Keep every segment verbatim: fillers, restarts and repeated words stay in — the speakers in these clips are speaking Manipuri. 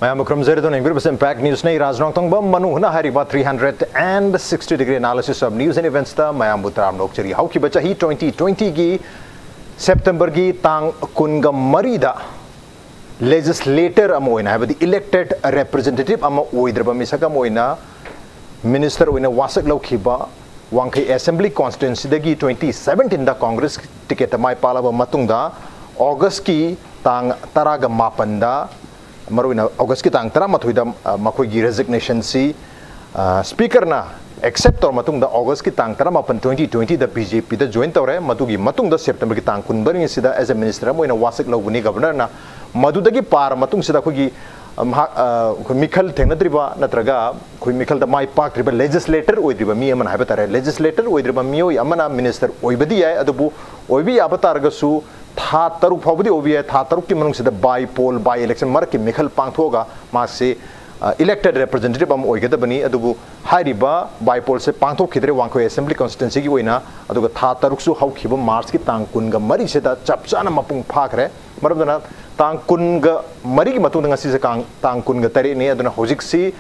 ꯃꯌꯥꯝꯕꯨ ꯈꯨꯔꯨꯝꯖꯔꯤ꯫ ꯑꯗꯨꯅ ꯌꯦꯡꯕꯤꯔꯤꯕꯁꯤ Impact News ꯅꯤ꯫ ꯔꯥꯖ ꯅꯣꯡꯊꯣꯡꯕꯝ ꯃꯅꯨꯡ ꯍꯨꯠꯅ ꯍꯥꯏꯔꯤꯕ three hundred and sixty degree analysis of news and events ꯇ ꯃꯌꯥꯝꯕꯨ ꯇꯔꯥꯝꯅ ꯑꯣꯛꯆꯔꯤ꯫ ꯍꯧꯈꯤꯕ ꯆꯍꯤ twenty twenty ꯒꯤ September ꯒꯤ ꯇꯥꯡ ꯀꯨꯟꯒ ꯃꯔꯤꯗ legislator ꯑꯃ ꯑꯣꯏꯅ, ꯍꯥꯏꯕꯗꯤ elected representative ꯑꯃ ꯑꯣꯏꯗ꯭ꯔꯕ ꯃꯤꯁꯛ ꯑꯃ ꯑꯣꯏꯅ minister ꯑꯣꯏꯅ ꯋꯥꯁꯛ ꯂꯧꯈꯤꯕ ꯋꯥꯡꯈꯩ Assembly Constituency ꯗꯒꯤ twenty seventeen ꯗ Congress ticket ꯇ ꯃꯥꯏ ꯄꯥꯛꯂꯕ ꯃꯇꯨꯡꯗ August ꯀꯤ ꯇꯥꯡ ꯇꯔꯥꯒ ꯃꯥꯄꯟꯗ, ꯃꯔꯨꯑꯣꯏꯅ August ꯀꯤ ꯇꯥꯡ ꯇꯔꯥꯃꯥꯊꯣꯏꯗ, ꯑ, ꯃꯈꯣꯏꯒꯤ resignation ꯁꯤ, ꯑ, Speaker ꯅ accept ꯇꯧꯔ ꯃꯇꯨꯡꯗ August ꯀꯤ ꯇꯥꯡ ꯇꯔꯥꯃꯥꯄꯟ, twenty twenty ꯗ B J P ꯗ join ꯇꯧꯔꯦ꯫ ꯃꯗꯨꯒꯤ ꯃꯇꯨꯡꯗ September ꯒꯤ ꯇꯥꯡ ꯀꯨꯟꯃꯔꯤꯁꯤꯗ as a minister ꯑꯃ ꯑꯣꯏꯅ ꯋꯥꯁꯛ ꯂꯧꯕꯅꯤ Governor ꯅ꯫ ꯃꯗꯨꯗꯒꯤ ꯄꯥꯔ ꯃꯇꯨꯡꯁꯤꯗ ꯑꯩꯈꯣꯏꯒꯤ, ꯑ, ꯃꯍꯥꯛ, ꯑ, ꯑꯩꯈꯣꯏ ꯃꯤꯈꯜ ꯊꯦꯡꯅꯗ꯭ꯔꯤꯕ ꯅꯠꯇ꯭ꯔꯒ ꯑꯩꯈꯣꯏ ꯃꯤꯈꯜꯗ ꯃꯥꯏ ꯄꯥꯛꯇ꯭ꯔꯤꯕ legislator ꯑꯣꯏꯗ꯭ꯔꯤꯕ ꯃꯤ ꯑꯃꯅ ꯍꯥꯏꯕ ꯇꯥꯔꯦ, legislator ꯑꯣꯏꯗ꯭ꯔꯤꯕ ꯃꯤꯑꯣꯏ ꯑꯃꯅ minister ꯑꯣꯏꯕꯗꯤ ꯌꯥꯏ, ꯑꯗꯨꯕꯨ ꯑꯣꯏꯕ ꯌꯥꯕ ꯇꯥꯔꯒꯁꯨ ꯊꯥ ꯇꯔꯨꯛ ꯐꯥꯎꯕꯗꯤ ꯑꯣꯏꯕ ꯌꯥꯏ꯫ ꯊꯥ ꯇꯔꯨꯛꯀꯤ ꯃꯅꯨꯡꯁꯤꯗ by poll, by election, ꯃꯔꯛꯀꯤ ꯃꯤꯈꯜ ꯄꯥꯡꯊꯣꯛꯑꯒ ꯃꯥꯁꯤ, ꯑ, elected representative ꯑꯃ ꯑꯣꯏꯒꯗꯕꯅꯤ꯫ ꯑꯗꯨꯕꯨ ꯍꯥꯏꯔꯤꯕ by poll ꯁꯦ ꯄꯥꯡꯊꯣꯛꯈꯤꯗ꯭ꯔꯦ ꯋꯥꯡꯈꯩ Assembly Constituency ꯒꯤ ꯑꯣꯏꯅ꯫ ꯑꯗꯨꯒ ꯊꯥ ꯇꯔꯨꯛꯁꯨ ꯍꯧꯈꯤꯕ March ꯀꯤ ꯇꯥꯡ ꯀꯨꯟꯒ ꯃꯔꯤꯁꯤꯗ ꯆꯞ ꯆꯥꯅ ꯃꯄꯨꯡ ꯐꯥꯈ꯭ꯔꯦ꯫ ꯃꯔꯝ ꯑꯗꯨꯅ ꯇꯥꯡ ꯀꯨꯟꯒ ꯃꯔꯤꯒꯤ ꯃꯇꯨꯡꯗ ꯉꯁꯤꯁꯦ ꯀꯥꯡ-, ꯇꯥꯡ ꯀꯨꯟꯒ ꯇꯔꯦꯠꯅꯤ꯫ ꯑꯗꯨꯅ ꯍꯧꯖꯤꯛꯁꯤ,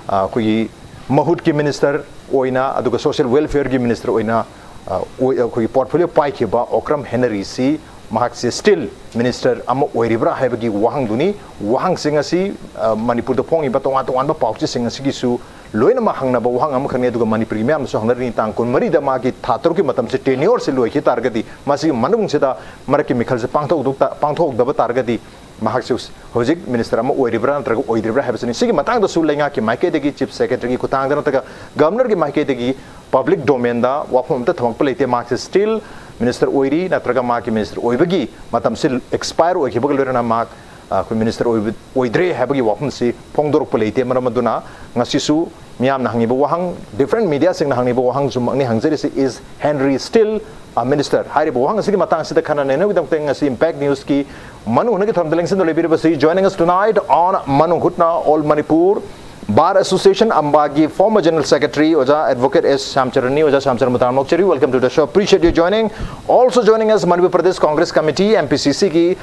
ꯑ, ꯑꯩꯈꯣꯏꯒꯤ ꯃꯍꯨꯠꯀꯤ minister ꯑꯣꯏꯅ, ꯑꯗꯨꯒ social welfare ꯒꯤ minister ꯑꯣꯏꯅ, ꯑ, ꯑꯣꯏ-, ꯑꯩꯈꯣꯏꯒꯤ portfolio ꯄꯥꯏꯈꯤꯕ ꯑꯣꯀ꯭ꯔꯝ ꯍꯦꯅꯔꯤꯁꯤ ꯃꯍꯥꯛꯁꯤ still minister ꯑꯃ ꯑꯣꯏꯔꯤꯕ꯭ꯔꯥ ꯍꯥꯏꯕꯒꯤ ꯋꯥꯍꯪꯗꯨꯅꯤ꯫ ꯋꯥꯍꯪꯁꯤꯡ ꯑꯁꯤ, ꯑ, ꯃꯅꯤꯄꯨꯔꯗ ꯐꯣꯡꯉꯤꯕ ꯇꯣꯉꯥꯟ ꯇꯣꯉꯥꯟꯕ ꯄꯥꯎꯆꯦꯁꯤꯡ ꯑꯁꯤꯒꯤꯁꯨ ꯂꯣꯏꯅꯃꯛ ꯍꯪꯅꯕ ꯋꯥꯍꯪ ꯑꯃꯈꯛꯅꯤ꯫ ꯑꯗꯨꯒ ꯃꯅꯤꯄꯨꯔꯒꯤ ꯃꯤꯌꯥꯝꯅꯁꯨ ꯍꯪꯅꯔꯤꯅꯤ, ꯇꯥꯡ ꯀꯨꯟꯃꯔꯤꯗ ꯃꯥꯒꯤ ꯊꯥ ꯇꯔꯨꯛꯀꯤ ꯃꯇꯝꯁꯤ, tenure ꯁꯤ ꯂꯣꯏꯈꯤ ꯇꯥꯔꯒꯗꯤ, ꯃꯁꯤꯒꯤ ꯃꯅꯨꯡꯁꯤꯗ ꯃꯔꯛꯀꯤ ꯃꯤꯈꯜꯁꯦ ꯄꯥꯡꯊꯣꯛ-, ꯄꯥꯡꯊꯣꯛꯍꯧꯗꯕ ꯇꯥꯔꯒꯗꯤ, ꯃꯍꯥꯛꯁꯤ ꯍꯧꯖꯤꯛ minister ꯑꯃ ꯑꯣꯏꯔꯤꯕ꯭ꯔꯥ ꯅꯠꯇ꯭ꯔꯒ ꯑꯣꯏꯗ꯭ꯔꯤꯕ꯭ꯔꯥ ꯍꯥꯏꯕꯁꯤꯅꯤ꯫ ꯁꯤꯒꯤ ꯃꯇꯥꯡꯗꯁꯨ ꯂꯩꯉꯥꯛꯀꯤ ꯃꯥꯏꯀꯩꯗꯒꯤ, chief secretary ꯒꯤ ꯈꯨꯠꯊꯥꯡꯗ ꯅꯠꯇ꯭ꯔꯒ Governor ꯒꯤ ꯃꯥꯏꯀꯩꯗꯒꯤ public domain ꯗ ꯋꯥꯐꯝ ꯑꯃꯠꯇ ꯊꯝꯃꯛꯄ ꯂꯩꯇꯦ꯫ ꯃꯍꯥꯛꯁꯤ still minister ꯑꯣꯏꯔꯤ, ꯅꯠꯇ꯭ꯔꯒ ꯃꯍꯥꯛꯀꯤ minister ꯑꯣꯏꯕꯒꯤ ꯃꯇꯝꯁꯤ expire ꯑꯣꯏꯈꯤꯕꯒ ꯂꯣꯏꯅꯅ ꯃꯍꯥꯛ, ꯑ, ꯑꯩꯈꯣꯏ minister ꯑꯣꯏꯕ, ꯑꯣꯏꯗ꯭ꯔꯦ ꯍꯥꯏꯕꯒꯤ ꯋꯥꯐꯝꯁꯤ ꯐꯣꯡꯗꯣꯔꯛꯄ ꯂꯩꯇꯦ꯫ ꯃꯔꯝ ꯑꯗꯨꯅ ꯉꯁꯤꯁꯨ ꯃꯤꯌꯥꯝꯅ ꯍꯪꯉꯤꯕ ꯋꯥꯍꯪ, different media ꯁꯤꯡꯅ ꯍꯪꯉꯤꯕ ꯋꯥꯍꯪꯁꯨꯃꯛꯅꯤ ꯍꯪꯖꯔꯤꯁꯤ, is Henry still a minister? ꯍꯥꯏꯔꯤꯕ ꯋꯥꯍꯪ ꯑꯁꯤꯒꯤ ꯃꯇꯥꯡꯁꯤꯗ ꯈꯟꯅ ꯅꯩꯅꯕꯒꯤꯗꯃꯛꯇ ꯉꯁꯤ Impact News ꯀꯤ ꯃꯅꯨꯡ ꯍꯨꯠꯅꯒꯤ ꯊꯧꯔꯝꯗ ꯂꯦꯡꯁꯤꯟꯗꯨꯅ ꯂꯩꯕꯤꯔꯤꯕꯁꯤ, joining us tonight on ꯃꯅꯨꯡ ꯍꯨꯠꯅ, All Manipur Bar Association ꯑꯝꯕꯥꯒꯤ former general secretary ꯑꯣꯖꯥ advocate S ꯁ꯭ꯌꯥꯝꯆꯔꯟꯅꯤ꯫ ꯑꯣꯖꯥ ꯁ꯭ꯌꯥꯝꯆꯔꯟꯕꯨ ꯇꯔꯥꯝꯅ ꯑꯣꯛꯆꯔꯤ, welcome to the show, appreciate you joining. Also joining us, Manipur Pradesh Congress Committee, M P C C ꯒꯤ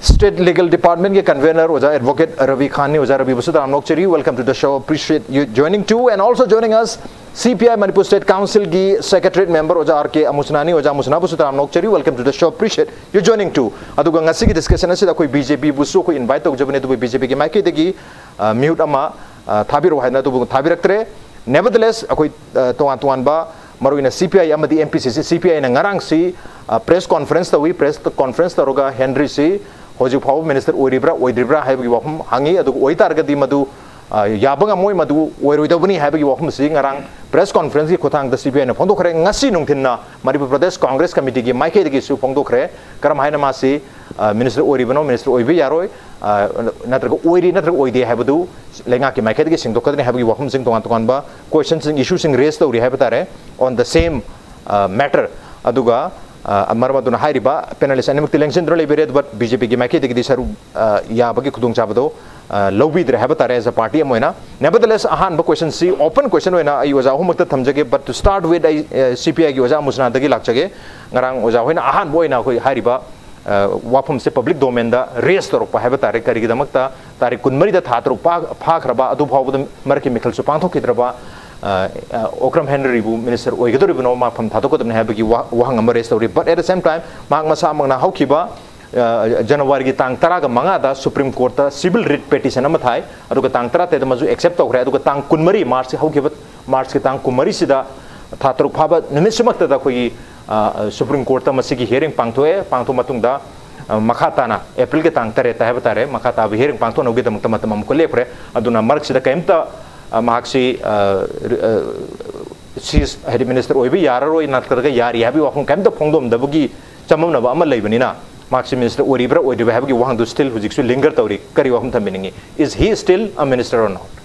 State Legal Department ꯒꯤ convener ꯑꯣꯖꯥ Advocate ꯔꯕꯤ ꯈꯥꯟꯅꯤ꯫ ꯑꯣꯖꯥ ꯔꯕꯤꯕꯨꯁꯨ ꯇꯔꯥꯝꯅ ꯑꯣꯛꯆꯔꯤ꯫ Welcome to the show. Appreciate you joining too. And also joining us, C P I Manipur State Council ꯒꯤ Secretariat member ꯑꯣꯖꯥ R K ꯑꯃꯨꯁꯅꯥꯅꯤ꯫ ꯑꯣꯖꯥ ꯑꯃꯨꯁꯅꯥꯕꯨꯁꯨ ꯇꯔꯥꯝꯅ ꯑꯣꯛꯆꯔꯤ꯫ Welcome to the show. Appreciate you joining too. ꯑꯗꯨꯒ ꯉꯁꯤꯒꯤ discussion ꯑꯁꯤꯗ ꯑꯩꯈꯣꯏ B J P ꯕꯨꯁꯨ ꯑꯩꯈꯣꯏ invite ꯇꯧꯖꯕꯅꯤ, ꯑꯗꯨꯕꯨ B J P ꯒꯤ ꯃꯥꯏꯀꯩꯗꯒꯤ, ꯑ, mute ꯑꯃ, ꯑ, ꯊꯥꯕꯤꯔꯛꯑꯣ ꯍꯥꯏꯗꯅ ꯑꯗꯨꯕꯨ ꯊꯥꯕꯤꯔꯛꯇ꯭ꯔꯦ꯫ Nevertheless, ꯑꯩꯈꯣꯏ, ꯑ, ꯇꯣꯉꯥꯟ ꯇꯣꯉꯥꯟꯕ ꯃꯔꯨꯑꯣꯏꯅ C P I ꯑꯃꯗꯤ M P C C, C P I ꯅ ꯉꯔꯥꯡꯁꯤ, ꯑ, press conference ꯇꯧꯏ꯫ Press conference ꯇꯧꯔꯒ ꯍꯦꯟꯔꯤꯁꯤ ꯍꯧꯖꯤꯛ ꯐꯥꯎꯕ minister ꯑꯣꯏꯔꯤꯕ꯭ꯔꯥ ꯑꯣꯏꯗ꯭ꯔꯤꯕ꯭ꯔꯥ ꯍꯥꯏꯕꯒꯤ ꯋꯥꯐꯝ ꯍꯪꯉꯤ꯫ ꯑꯗꯨꯒ ꯑꯣꯏꯇꯥꯔꯒꯗꯤ ꯃꯗꯨ, ꯑ, ꯌꯥꯕ ꯉꯝꯃꯣꯏ, ꯃꯗꯨ ꯑꯣꯏꯔꯣꯏꯗꯧꯕꯅꯤ ꯍꯥꯏꯕꯒꯤ ꯋꯥꯐꯝꯁꯤ ꯉꯔꯥꯡ press conference ꯀꯤ ꯈꯨꯠꯊꯥꯡꯗ C P I ꯅ ꯐꯣꯡꯗꯣꯛꯈ꯭ꯔꯦ꯫ ꯉꯁꯤ ꯅꯨꯡꯊꯤꯟꯅ ꯃꯅꯤꯄꯨꯔ ꯄ꯭ꯔꯗꯦꯁ ꯀꯣꯡꯒ꯭ꯔꯦꯁ ꯀꯃꯤꯇꯤꯒꯤ ꯃꯥꯏꯀꯩꯗꯒꯤꯁꯨ ꯐꯣꯡꯗꯣꯛꯈ꯭ꯔꯦ꯫ ꯀꯔꯝ ꯍꯥꯏꯅ ꯃꯥꯁꯤ, ꯑ, minister ꯑꯣꯏꯔꯤꯕꯅꯣ, minister ꯑꯣꯏꯕ ꯌꯥꯔꯣꯏ, ꯑ, ꯅꯠꯇ꯭ꯔꯒ ꯑꯣꯏꯔꯤ ꯅꯠꯇ꯭ꯔꯒ ꯑꯣꯏꯗꯦ ꯍꯥꯏꯕꯗꯨ ꯂꯩꯉꯥꯛꯀꯤ ꯃꯥꯏꯀꯩꯗꯒꯤ ꯁꯦꯡꯗꯣꯛꯀꯗꯅꯤ ꯍꯥꯏꯕꯒꯤ ꯋꯥꯐꯝꯁꯤꯡ, ꯇꯣꯉꯥꯟ ꯇꯣꯉꯥꯟꯕ question ꯁꯤꯡ, issue ꯁꯤꯡ raise ꯇꯧꯔꯤ ꯍꯥꯏꯕ ꯇꯥꯔꯦ, on the same, ꯑ, matter꯫ ꯑꯗꯨꯒ, ꯑ, ꯃꯔꯝ ꯑꯗꯨꯅ ꯍꯥꯏꯔꯤꯕ panelist ꯑꯅꯤꯃꯛꯇꯤ ꯂꯦꯡꯁꯤꯟꯗꯨꯅ ꯂꯩꯕꯤꯔꯦ, but B J P ꯒꯤ ꯃꯥꯏꯀꯩꯗꯒꯤꯗꯤ ꯁꯔꯨꯛ, ꯑ, ꯌꯥꯕꯒꯤ ꯈꯨꯗꯣꯡꯆꯥꯕꯗꯣ, ꯑ, ꯂꯧꯕꯤꯗ꯭ꯔꯦ ꯍꯥꯏꯕ ꯇꯥꯔꯦ as a party ꯑꯃ ꯑꯣꯏꯅ꯫ Nevertheless, ꯑꯍꯥꯟꯕ question ꯁꯤ open question ꯑꯣꯏꯅ ꯑꯩ ꯑꯣꯖꯥ ꯑꯍꯨꯝꯃꯛꯇ ꯊꯝꯖꯒꯦ, but to start with, ꯑꯩ, ꯑ, C P I ꯒꯤ ꯑꯣꯖꯥ ꯑꯃꯨꯁꯅꯥꯗꯒꯤ ꯂꯥꯛꯆꯒꯦ꯫ ꯉꯔꯥꯡ ꯑꯣꯖꯥ ꯍꯣꯏꯅ ꯑꯍꯥꯟꯕ ꯑꯣꯏꯅ ꯑꯩꯈꯣꯏ ꯍꯥꯏꯔꯤꯕ, ꯑ, ꯋꯥꯐꯝꯁꯦ public domain ꯗ raise ꯇꯧꯔꯛꯄ ꯍꯥꯏꯕ ꯇꯥꯔꯦ꯫ ꯀꯔꯤꯒꯤꯗꯃꯛꯇ ꯇꯥꯔꯤꯛ ꯀꯨꯟꯃꯔꯤꯗ ꯊꯥ ꯇꯔꯨꯛ ꯐꯥ-, ꯐꯥꯈ꯭ꯔꯕ ꯑꯗꯨ ꯐꯥꯎꯕꯗ ꯃꯔꯛꯀꯤ ꯃꯤꯈꯜꯁꯨ ꯄꯥꯡꯊꯣꯛꯈꯤꯗ꯭ꯔꯕ, ꯑ, ꯑ, ꯑꯣꯀ꯭ꯔꯝ ꯍꯦꯟꯔꯤꯕꯨ minister ꯑꯣꯏꯒꯗꯧꯔꯤꯕꯅꯣ, ꯃꯥ ꯐꯝ ꯊꯥꯗꯣꯛꯀꯗꯕꯅꯤ ꯍꯥꯏꯕꯒꯤ ꯋꯥ-, ꯋꯥꯍꯪ ꯑꯃ raise ꯇꯧꯔꯤ꯫ But at the same time, ꯃꯍꯥꯛ ꯃꯁꯥꯃꯛꯅ ꯍꯧꯈꯤꯕ, ꯑ, ꯖꯅꯋꯥꯔꯤꯒꯤ ꯇꯥꯡ ꯇꯔꯥꯒ ꯃꯉꯥꯗ Supreme Court ꯇ civil writ petition ꯑꯃ ꯊꯥꯏ, ꯑꯗꯨꯒ ꯇꯥꯡ ꯇꯔꯥꯇꯔꯦꯠꯇ ꯃꯗꯨ accept ꯇꯧꯈ꯭ꯔꯦ꯫ ꯑꯗꯨꯒ ꯇꯥꯡ ꯀꯨꯟꯃꯔꯤ, March ꯍꯧꯈꯤꯕ March ꯀꯤ ꯇꯥꯡ ꯀꯨꯟꯃꯔꯤꯁꯤꯗ, ꯊꯥ ꯇꯔꯨꯛ ꯐꯥꯕ ꯅꯨꯃꯤꯠꯁꯤꯃꯛꯇꯗ ꯑꯩꯈꯣꯏꯒꯤ, ꯑ, Supreme Court ꯇ ꯃꯁꯤꯒꯤ hearing ꯄꯥꯡꯊꯣꯛꯑꯦ꯫ ꯄꯥꯡꯊꯣꯛ ꯃꯇꯨꯡꯗ, ꯑ, ꯃꯈꯥ ꯇꯥꯅ April ꯒꯤ ꯇꯥꯡ ꯇꯔꯦꯠꯇ ꯍꯥꯏꯕ ꯇꯥꯔꯦ, ꯃꯈꯥ ꯇꯥꯕ hearing ꯄꯥꯡꯊꯣꯛꯅꯕꯒꯤꯗꯃꯛꯇ ꯃꯇꯝ ꯑꯃꯨꯛꯀ ꯂꯦꯞꯈ꯭ꯔꯦ꯫ ꯑꯗꯨꯅ ꯃꯔꯛꯁꯤꯗ ꯀꯔꯤꯝꯇ, ꯑ, ꯃꯍꯥꯛꯁꯤ, ꯑ, ꯔꯤ-, ꯑ, ꯁꯤ ꯍꯥꯏꯗꯤ minister ꯑꯣꯏꯕ ꯌꯥꯔꯔꯣꯏ ꯅꯠꯇ꯭ꯔꯒ ꯌꯥꯔꯤ ꯍꯥꯏꯕꯒꯤ ꯋꯥꯐꯝ ꯀꯔꯤꯝꯇ ꯐꯣꯡꯗꯣꯛꯂꯝꯗꯕꯒꯤ ꯆꯃꯝꯅꯕ ꯑꯃ ꯂꯩꯕꯅꯤꯅ, ꯃꯍꯥꯛꯁꯤ minister ꯑꯣꯏꯔꯤꯕ꯭ꯔꯥ ꯑꯣꯏꯗ꯭ꯔꯤꯕ꯭ꯔꯥ ꯍꯥꯏꯕꯒꯤ ꯋꯥꯍꯪꯗꯨ still ꯍꯧꯖꯤꯛꯁꯨ linger ꯇꯧꯔꯤ꯫ ꯀꯔꯤ ꯋꯥꯐꯝ ꯊꯝꯕꯤꯅꯤꯡꯉꯤ? Is he still a minister or not?